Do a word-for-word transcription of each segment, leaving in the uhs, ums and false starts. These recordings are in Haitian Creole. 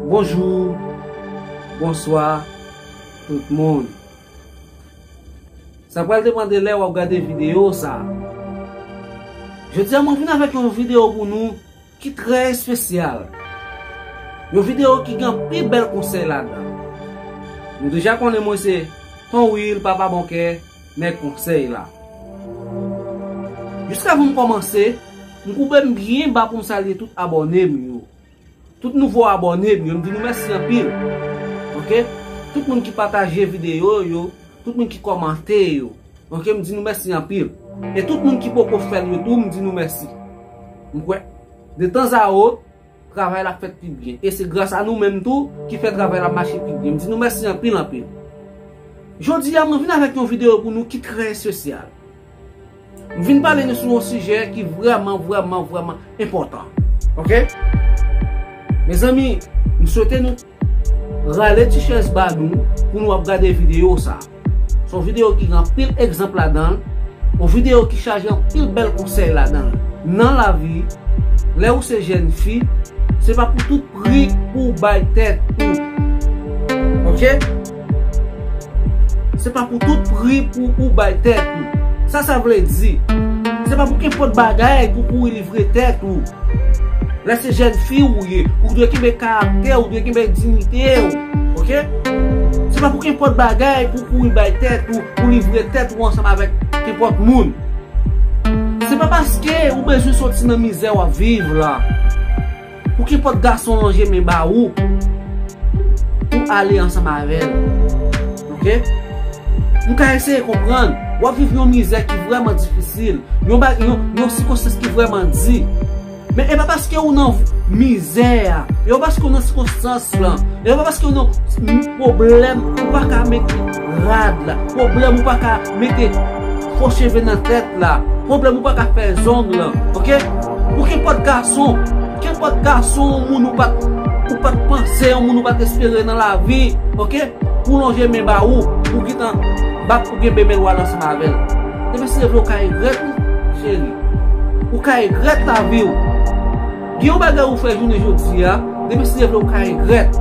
Bonjou, bonswa, tout moun. Sa pral depann de lè w ap gade videyo sa. Jodi a, mwen vin avèk yon videyo pou nou ki trè espesyal. Yon videyo ki gen anpil bèl konsèy ladan. Nou deja konnen mwen se Ton Will, Papa Bon Kè, nèg konsèy la. Jiskavan m kòmanse, m koube m byen ba pou m salye tout abòne m yo. Tout nouvo abòne m yo, m di nou mèsi anpil. Oke? Tout moun ki pataje videyo yo, tout moun ki kòmante yo. Oke, m di nou mèsi anpil. E tout moun ki poko fè l yo tou, m di nou mèsi. M kwè, de tanzawot, travay la ap fèt pi byen. E se gras a nou menm tou ki fè travay la mache pi byen. M di nou mèsi anpil, anpil. Jodi a, mwen vin avèk yon videyo pou nou ki trè espesyal. M vin pale nou sou yon sijè ki vrèman, vrèman, vrèman enpòtan. Oke? Mezanmi, m swete nou rale ti chèz ba nou pou nou ap gade videyo sa. Se yon videyo ki gen anpil egzanp ladan l, yon videyo ki chaje anpil bèl konsèy ladan l. Nan lavi, lè ou se jèn fi, se pa pou tout pri pou w bay tèt ou. Oke? Se pa pou tout pri pou ou bay tèt ou. Sa sa vle di? Se pa pou kenpòt bagay pou kouri livre tèt ou. Lè se jèn fi ou ye, ou dwe kenbe karaktè, ou dwe kenbe diyite w. Oke? Se pa pou kenpòt bagay pou kouri bay tèt ou, pou livre tèt ou ansanm avèk kenpòt moun. Se pa paske ou bezwen soti nan mizè w ap viv la pou kenpòt gason lonje men ba ou pou ale ansanm avè l. Oke? M ka eseye konprann. W ap viv yon mizè ki vrèman difisil, yon ba-, yon, yon sikonstans ki vrèman di. Men e pa paske ou nan mizè a, e pa paske ou nan sikonstans lan, e pa paske ou nan m-, pwoblèm ou pa ka mete rad la, pwoblèm ou pa ka mete fo cheve nan tèt la, pwoblèm ou pa ka fè zong lan, oke? Pou kenpòt gason, kenpòt gason, yon moun ou pa t, ou pa t panse, yon moun ou pa t espere nan lavi, oke? Pou lonje men ba ou, ou gentan bat pou kenbe men w al ansanm avè l. Depi si Dye vle ou ka regrèt, wi, cheri. Ou ka regrèt lavi w. Gen yon bagay ou fè jounen jodi a, depi si Dye vle ou ka regrèt.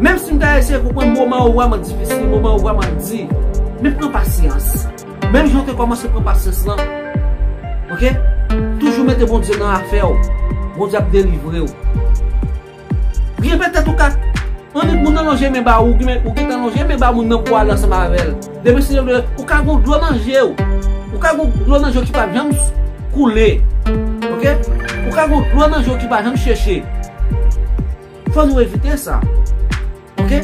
Menm si m ta eseye konprann moman yo vrèman difisil, moman yo vrèman di, men pran pasyans. Menm jan w te kòmanse pran pasyans lan, oke? Toujou mete Bondye nan afè w. Bondye ap delivre w. Byen petèt ou ka, annik moun nan lonje men ba ou, ou gentan lonje men ba moun nan pou w ale ansanm avè l. Depi si Dye vle, ou ka gon dlo nan je w. Ou ka gon dlo nan je w ki p ap janm koule. Oke? Ou ka gon dlo nan je w ki pa janm cheche. Fò nou evite sa. Oke?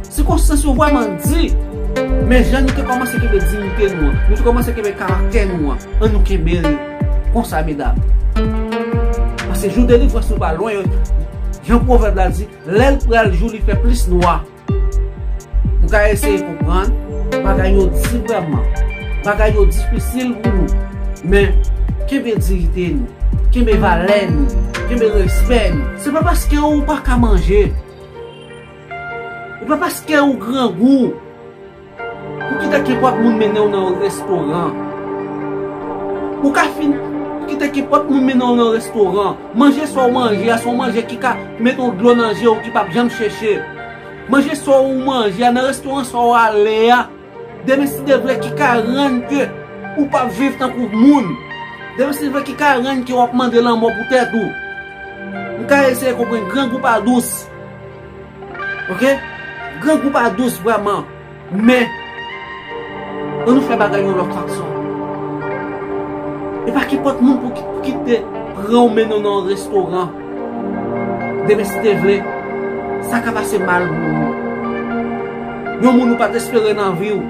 Sikonstans yo vrèman di, men jan nou te kòmanse kenbe diyite nou an, nou te kòmanse kenbe karaktè nou an, ann nou kenbe l konsa, medam. Paske jou delivrans nou pa lwen, jan pwovèb la di, lè l pral jou, li fè plis nwa. Nou ka eseye konprann, bagay yo di vrèman. Bagay yo difisil pou nou. Men, kenbe diyite nou, kenbe valè nou, kenbe respè nou. Se pa paske ou pa ka manje, e pa paske ou grangou, pou kite kenpòt moun mennen w nan yon restoran. Ou ka fin kite kenpòt moun mennen w nan yon restoran. Manje sa w manje a, se yon manje ki ka mete yon dlo nan je w ki p ap janm cheche. Manje sa w manje a, nan restoran sa w ale a, demen si Dye vle ki ka rann ke ou p ap viv tankou moun. Demen si Dye vle ki ka rann ke w ap mande lanmò pou tèt ou. M ka eseye konprann, grangou pa dous. Oke? Grangou pa dous vrèman. Men, ann nou fè bagay yon lòt fason. E pa kenpòt moun pou ki-, pou kite pran w mennen w nan yon restoran. Demen si Dye vle, sa ka pase mal pou ou. Yon moun ou pa t espere nan vi w.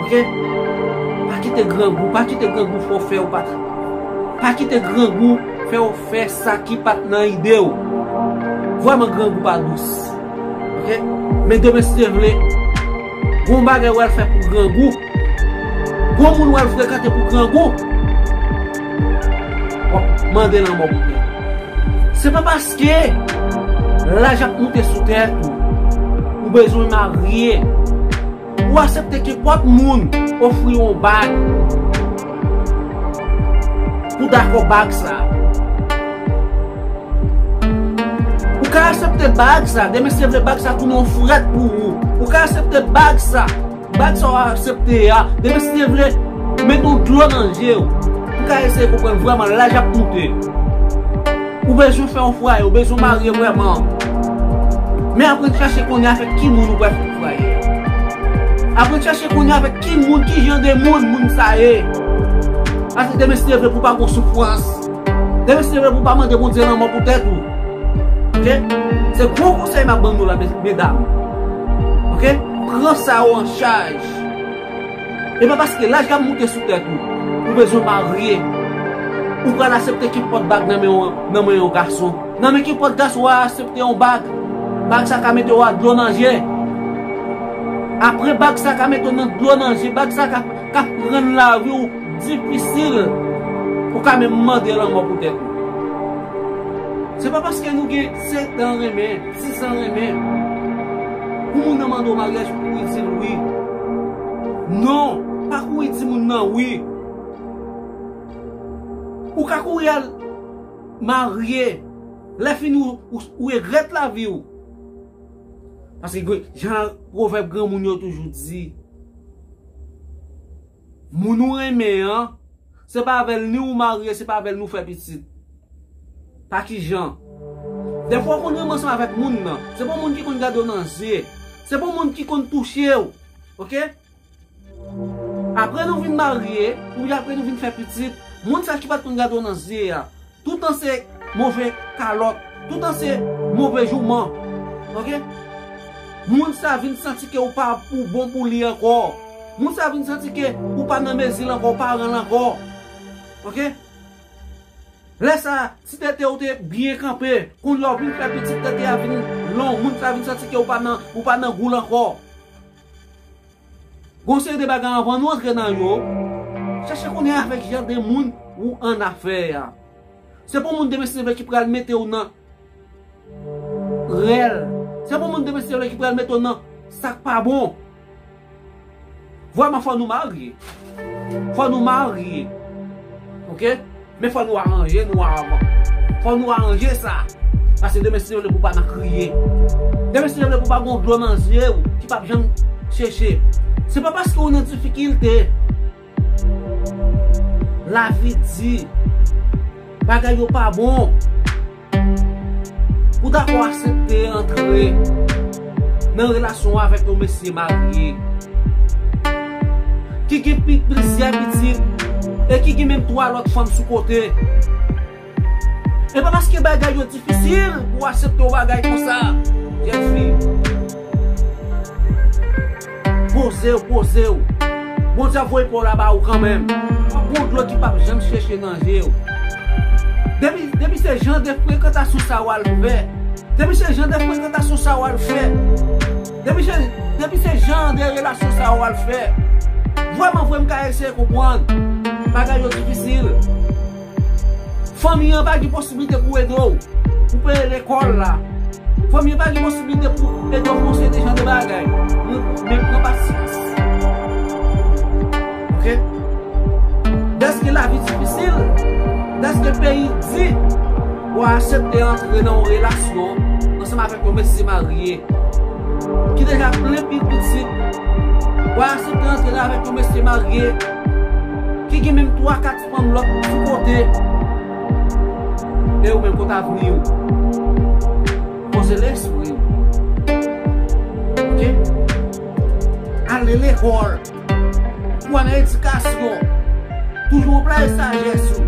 Oke? Pa kite grangou, pa kite grangou fè w fè w pa t, pa kite grangou fè w fè sa ki pa t nan ide w. Vrèman, grangou pa dous. Oke? Men demen si Dye vle, gon bagay w al fè pou grangou. Gon moun w al frekante pou grangou. W ap mande lanmò pou tèt. Se pa paske laj ap moute sou tèt ou, ou bezwen marye, ou aksepte kenpòt moun ofri w yon bag, pou dakò bag sa. Ou Ou ka aksepte bag sa, demen si Dye vle bag sa tounen yon frèt pou ou. Ou ka aksepte bag sa, bag sa w aksepte a, demen si Dye vle mete yon dlo nan je w. Ou ka eseye konprann vrèman laj ap moute. Ou bezwen fè yon fwaye, ou bezwen marye vrèman. Men aprann chache kounye a avèk ki moun ou pral fè fwaye a. Aprann chache kounye a avèk ki moun, ki jan de moun moun sa ye. Paske demen si Dye vle pou pa gon soufrans. Demen si Dye vle pou pa mande Bondye lanmò pou tèt ou. Oke? Se gwo konsèy m ap ban nou la, mes-, medam. Oke? Pran sa yo an chaj. E pa paske laj la moute sou tèt ou, ou bezwen marye. Ou pral aksepte kenpòt bag nan men yon, nan men yon gason. Nan men kenpòt gason, w a aksepte yon bag. Bag sa ka mete w a dlo nan je. Apre bag sa ka mete w nan dlo nan je, bag sa ka, ka rann lavi w difisil pou ka menm mande lanmò pou tèt ou. Se pa paske nou gen sèt an renmen, sis an renmen, pou moun nan mande w maryaj, ou kouri di l wi. Non, pa kouri di moun nan wi. Ou ka kouri al marye. Lè fini, ou, ou, ou regrèt lavi w. Paske gwe-, jan pwovèb granmoun yo toujou di, moun ou renmen an, se pa avè l ni ou marye, se pa avè l ni ou fè pitit. Pa ki jan? Dèfwa w konn renmen ansanm avèk moun nan. Se pa yon moun ki konn gade w nan zye. Se pa yon moun ki konn touche w. Oke? Apre nou vin marye, oubyen apre nou vin fè pitit, moun sa ki pa t konn gade w nan zye a, toutan se move kalòt, toutan se move jouman. Oke? Moun sa vin santi ke ou pa pou bon pou li ankò. Moun sa vin santi ke ou pa nan mezi l ankò, ou pa ran l ankò. Oke? Lè sa, ti tete ou te byen kanpe, kounye a w vin fè pitit, tete a vin long, moun sa vin santi ke ou pa nan, ou pa nan gou l ankò. Gon seri de bagay anvan nou antre nan yo, chache konnen avèk jan de moun ou annafè a. Se pou moun demen si Dye vle ki pral mete w nan rèl. Se pou moun demen si Dye vle ki pral mete w nan sa k pa bon. Vrèman, fò nou marye. Fò nou marye. Oke? Men fò nou aranje nou avan. Fò nou aranje sa. Paske demen si Dye vle pou pa nan kriye. Demen si Dye vle pou pa gon dlo nan zye w ki p ap janm cheche. Se pa paske ou nan difikilte. Lavi di. Bagay yo pa bon. Ou dakò aksepte antre nan relasyon avèk yon mesye marye ki gen pi-, plizyè pitit e ki gen menm twa lòt fanm sou kote. E pa paske bagay yo difisil pou w aksepte yon bagay konsa, jèn fi. Poze w, poze w. Bondye ap voye pa w la ba ou kanmenm. W ap gon dlo ki p ap janm cheche nan je w. Depi, depi se jan de frekantasyon sa w al fè. Depi se jan de frekantasyon sa w al fè. Depi se, depi se jan de relasyon sa w al fè. Vrèman vre, m ka eseye konprann. Bagay yo difisil. Fanmi an pa gen posiblite pou ede w, pou peye lekòl la. Fanmi an pa gen posiblite pou ede w fè yon seri de jan de bagay. Men, men pran pasyans. Oke? Dèske lavi difisil, dèske peyi di, w a aksepte antre nan yon relasyon ansanm avèk yon mesye marye ki deja plen pi pitit. W a aksepte antre avèk yon mesye marye ki gen menm twa, kat fanm lòt sou kote. E ou menm, kot avni w? Poze lespri w. Oke? Ale lekòl. Kwè nan edikasyon. Toujou anplwaye sajès ou.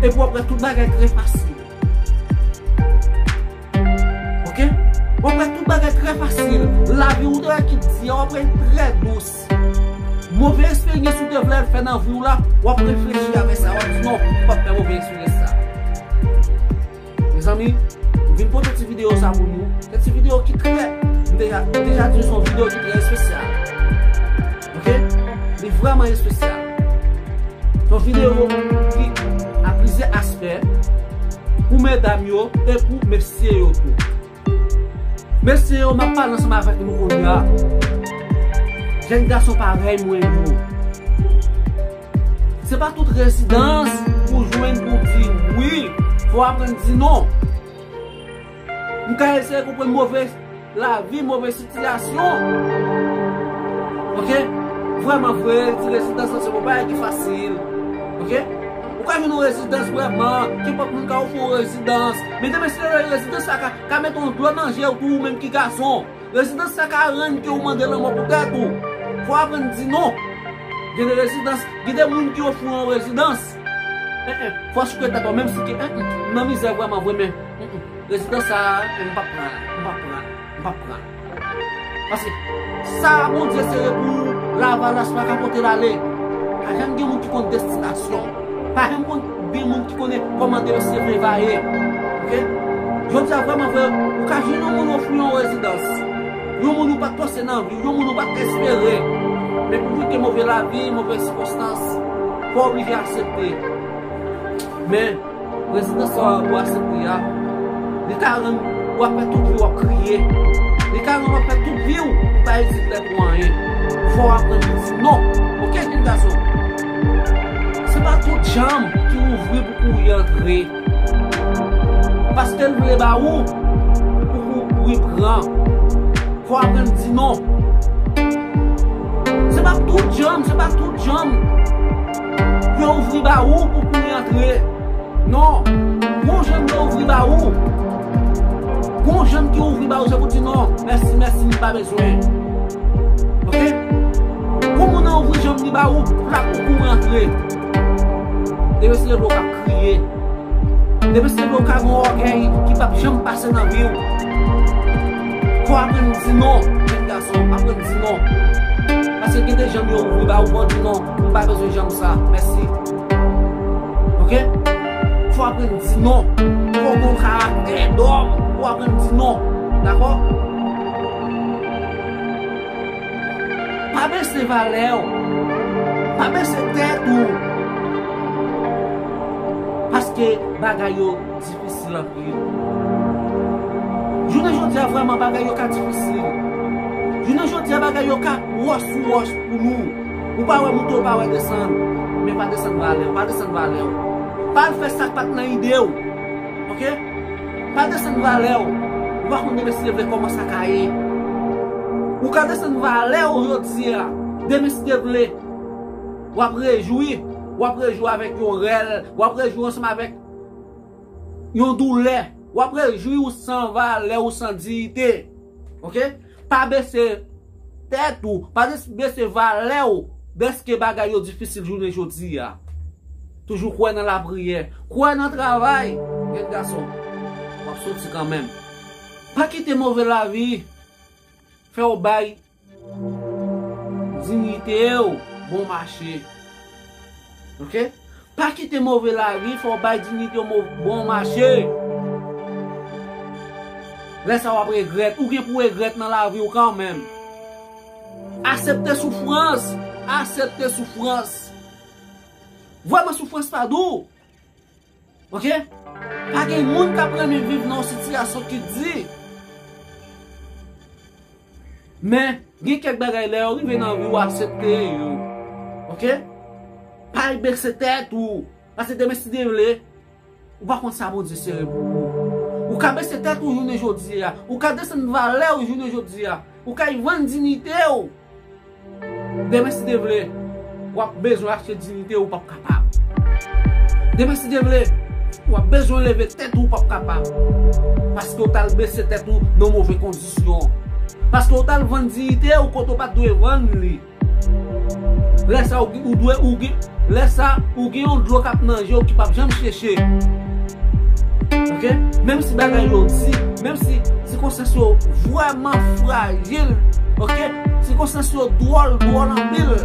Epi w ap wè tout bagay trè fasil. Oke? W ap wè tout bagay trè fasil. Lavi ou te wè ki di a, w ap wè trè dous. Move esperyans ou te vle fè nan vi w la, w ap reflechi avè sa, w ap di non, m p ap fè move esperyans sa. Mezanmi, m vin pote ti videyo sa pou nou. Se ti videyo ki trè, m deja, m deja di se yon videyo ki trè espesyal. Oke? Li vrèman espesyal. Se yon videyo ki a plizyè aspè pou medam yo e pou mesye yo tou. Mesye yo, m ap pale ansanm avèk nou kounye a. Jèn gason parèy mwen yo. Se pa tout rezidans ou jwenn pou di wi. Fò w aprann di non. M ka eseye konprann move lavi, move sitiyasyon. Oke? Vrèman vre, ti rezidans lan se pa yon bagay ki fasil. Oke? Ou ka jwenn yon rezidans vrèman, kenpòt moun ka ofri yon rezidans. Men demen si rezidans sa ka, ka mete yon dlo nan je w tou, ou menm ki gason. Rezidans sa ka rann ke ou mande lanmò pou tèt ou. Fò w aprann di non. Gen de rezidans, gen de moun ki ofri yon rezidans. Eh, eh, fò w sikwe tèt ou, menm si ke, eh, eh, nan mizè vrèman vre, men, eh, eh, rezidans sa, eh, m p ap pran l, m p ap pran l, m p ap pran l. Paske sa Bondye sere pou lavalas pa ka pote l ale. Pa janm gen moun ki konn destinasyon. Pa janm konn gen moun ki konnen kòman demen se vle va ye. Oke? Jodi a vrèman vre, ou ka jwenn yon moun ofri yon rezidans. Yon moun ou pa t panse nan vi w, yon moun ou pa t espere. Men pou ke move lavi, move sikonstans, fò w oblije aksepte. Men, rezidans sa ou aksepte a, li ka rann w ap fè tout vi w ap kriye. Li ka rann w ap fè tout vi w, ou pa itil tèt ou anyen. Fò w aprann di non. Oke, jenn gason? Se pa tout janm ki ouvri pou kouri antre. Paske l vle ba ou, pou kouri pran. Fò w aprann di non. Se pa tout janm, se pa tout janm yo ouvri ba ou pou kouri antre. Non. Gon janm yo ouvri ba ou. Gon janm ki ouvri ba ou, se pou di non. Mèsi, mèsi, m pa bezwen. Oke? Gon moun nan ouvri janm li ba ou, la pou kouri antre. Demen se lè w ka kriye. Demen se lè w ka gen yon ògèy ki p ap janm pase nan vi w. Fò w aprann di non, jèn gason, aprann di non. Paske gen de janm yo ouvri ba ou, fò w di non, m pa bezwen janm sa, mèsi. Oke? Fò w aprann di non. Fò w gen yon karaktè dòm, fò w aprann di non. Dakò? Pa bese valè w. Pa bese tèt ou. Paske bagay yo difisil anpil. Jounen jodi a, vrèman, bagay yo ka difisil. Jounen jodi a, bagay yo ka wòch sou wòch pou nou. Ou pa wè monte, ou pa wè desann. Men pa desann valè w, pa desann valè w. Pa al fè sa k pa t nan ide w. Oke? Pa desann valè w. Ou pa konn demen si Dye vle kòman sa ka ye. Ou ka desann valè w jodi a. Demen si Dye vle, w ap rejwi. W ap rejwi avèk yon rèl. W ap rejwi ansanm avèk yon doulè. W ap rejwi ou san valè, ou san diyite. Oke? Pa bese tèt ou, pa des-, bese valè w dèske bagay yo difisil jounen jodi a. Toujou kwè nan lapriyè, kwè nan travay. Jèn gason, w ap soti kanmenm. Pa kite move lavi fè w bay diyite w bon mache. Oke? Pa kite move lavi fè w bay diyite w mo-, bon mache. Lè sa w ap regrèt, ou gen pou regrèt nan lavi w kanmenm. Aksepte soufrans, aksepte soufrans. Vrèman soufrans pa dou. Oke? Pa gen moun k ap renmen viv nan yon sitiyasyon ki di. Men, gen kèk bagay lè yo rive nan vi w, aksepte yo. Oke? Pa bese tèt ou. Paske demen si Dye vle, ou pa konn sa Bondye sere pou ou. Ou ka bese tèt ou jounen jodi a. Ou ka desann valè w jounen jodi a. Ou ka vann diyite w. Demen si Dye vle, w ap bezwen achte diyite w, p ap kapab. Demen si Dye vle, w ap bezwen leve tèt ou, p ap kapab. Paske w t al bese tèt ou nan move kondisyon. Paske w t al vann diyite w kote w pa t dwe vann li. Lè sa ou, ou dwe, ou gen, lè sa ou gen yon dlo k ap nan je w ki p ap janm seche. Oke? Menm si bagay yo di, menm si sikonstans yo vrèman frajil, oke? Sikonstans yo dwòl, dwòl anpil.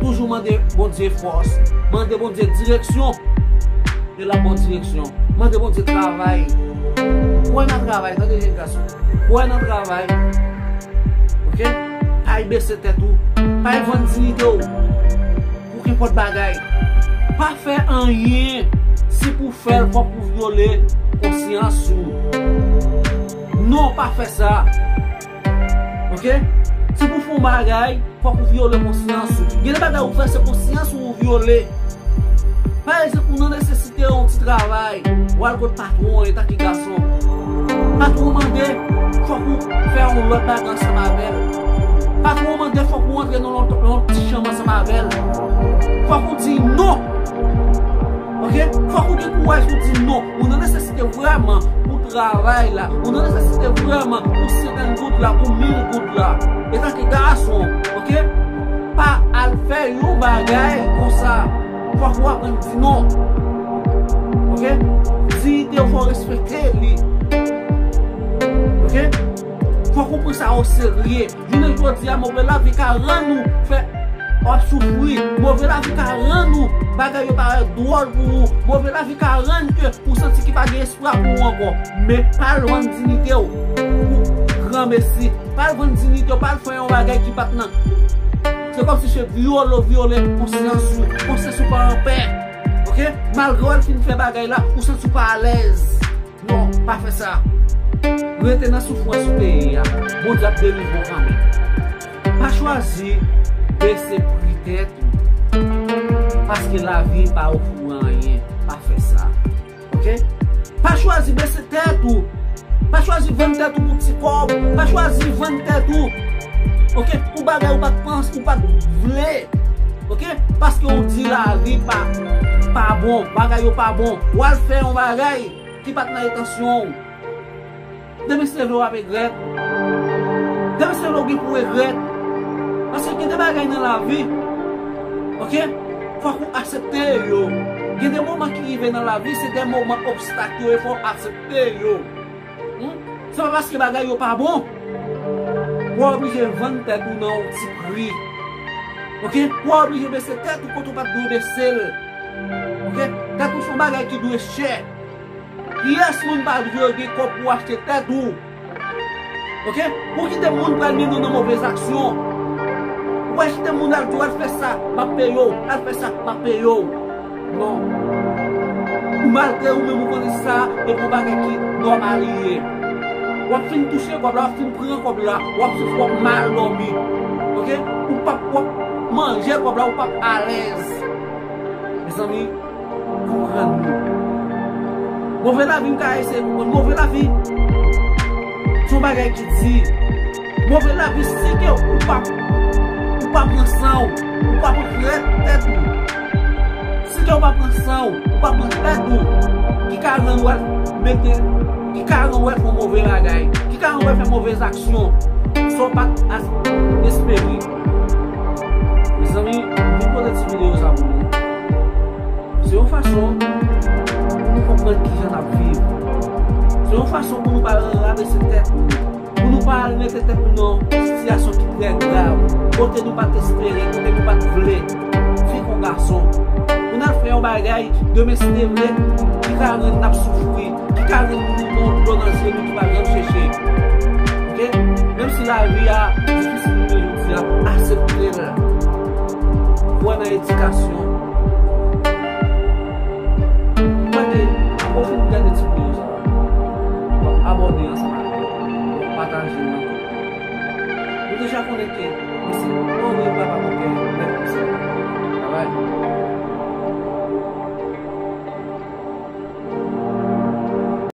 Toujou mande Bondye fòs, mande Bondye direksyon. E l ap ba w direksyon. Mande Bondye travay. Kwè nan travay, tande jèn gason. Kwè nan travay. Oke? Pa bese tèt ou. Pa vann diyite w pou kenpòt bagay. Pa fè anyen si pou fè l fòk ou vyole konsyans ou. Non, pa fè sa. Oke? Si pou fè yon bagay, fòk ou vyole konsyans ou. Gen de bagay ou fè, se konsyans ou ou vyole. Pa egzanp, ou nan nesesite yon ti travay, ou al kot patwon an antanke gason. Patwon mande, fòk ou fè yon lòt bagay ansanm avè l. Patwon mande, fòk ou antre nan yon, yon ti chanm ansanm avè l. Fòk ou di non. Ok? Fòk ou gen kouraj pou di non. Ou nan nesesite vrèman pou travay la. Ou nan nesesite vrèman pou senkant goud la, pou mil goud la. Etanke gason, ok? Pa al fè yon bagay konsa. Fòk ou aprann di non. Ok? Diyite w, fò w respekte li. Ok? Fòk ou pran sa oserye. Jounen jodi a, move lavi ka rann ou fè w ap soufri. Move lavi ka rann ou bagay yo parèt dwòl pou ou. Move lavi ka rann ke ou santi ki pa gen espwa pou ou ankò. Men pa al vann diyite w pou granmesi. Pa al vann diyite w, pa al fè yon bagay ki pa t nan. Se kòmsi se vyole w vyole konsyans ou. Konsyans ou pa anpè. Ok? Malgre w al fin fè bagay la, ou santi w pa alèz. Non, pa fè sa. Rete nan soufrans ou te ye a. Bondye ap delivre w kanmenm. Pa chwazi bese pri tèt ou. Paske lavi pa ofri w anyen. Pa fè sa. Ok? Pa chwazi bese tèt ou. Pa chwazi vann tèt ou pou ti kòb. Pa chwazi vann tèt ou. Ok? Pou bagay ou pa t panse, ou pa t vle. Ok? Paske ou di lavi pa, pa bon, bagay yo pa bon. W al fè yon bagay ki pa t nan entansyon w. Demen se vle w ap regrèt. Demen se vle w gen pou regrèt. Paske gen de bagay nan lavi, ok? Fòk ou aksepte yo. Gen de moman ki rive nan lavi, se de moman obstak yo, e fò w aksepte yo. Hmm? Se pa paske bagay yo pa bon, w oblije vann tèt ou nan yon ti pri. Ok? W oblije bese tèt ou kote w pa t dwe bese l. Ok? Tèt ou se yon bagay ki dwe chè. Kiyès moun pa dwe gen kòb pou achte tèt ou? Ok? Pou kite moun pral mennen w nan movèz aksyon. Ou pa kite moun al di w, "Al fè sa, m ap peye w, al fè sa, m ap peye w." Non. Ou malgre ou menm ou konnen sa, e pou bagay ki nòmal li ye. W ap fin touche kòb la, w ap fin pran kòb la, w ap soufri, w ap mal dòmi. Ok? Ou p ap, w ap manje kòb la, ou p ap alèz. Mezanmi, konprann nou. Move lavi, m ka eseye konprann. Move lavi se yon bagay ki di. Move lavi, si ke ou pa, ou pa pran san w, ou pa pran tèt, tèt ou. Si ke ou pa pran san w, ou pa pran tèt ou, ki ka rann ou al mete, ki ka rann ou al fè yon move bagay, ki ka rann ou al fè movèz aksyon, san w pa t as-, espere. Mezanmi, m vin pote ti videyo sa pou nou. Se yon fason pou nou konprann kijan n ap viv. Se yon fason pou nou pa rabese tèt nou. Pou nou pa al mete tèt nou nan yon sitiyasyon ki trè grav. Kote nou pa t espere, kote nou pa t vle. Fi kon gason. Pou n al fè yon bagay, demen si Dye vle, ki ka rann n ap soufri. Ki ka rann nou gen yon dlo nan zye nou ki pa janm seche. Ok? Menm si lavi a difisil pou nou jodi a, aksepte l. Kwè nan edikasyon. Mwen te, apre w fin gade ti videyo sa, w ap abòne ansanm avè m, w ap pataje l nan tout. Nou deja konnen ke, mesye, non, nou pa pa konpè, bèl konsèy. Travay.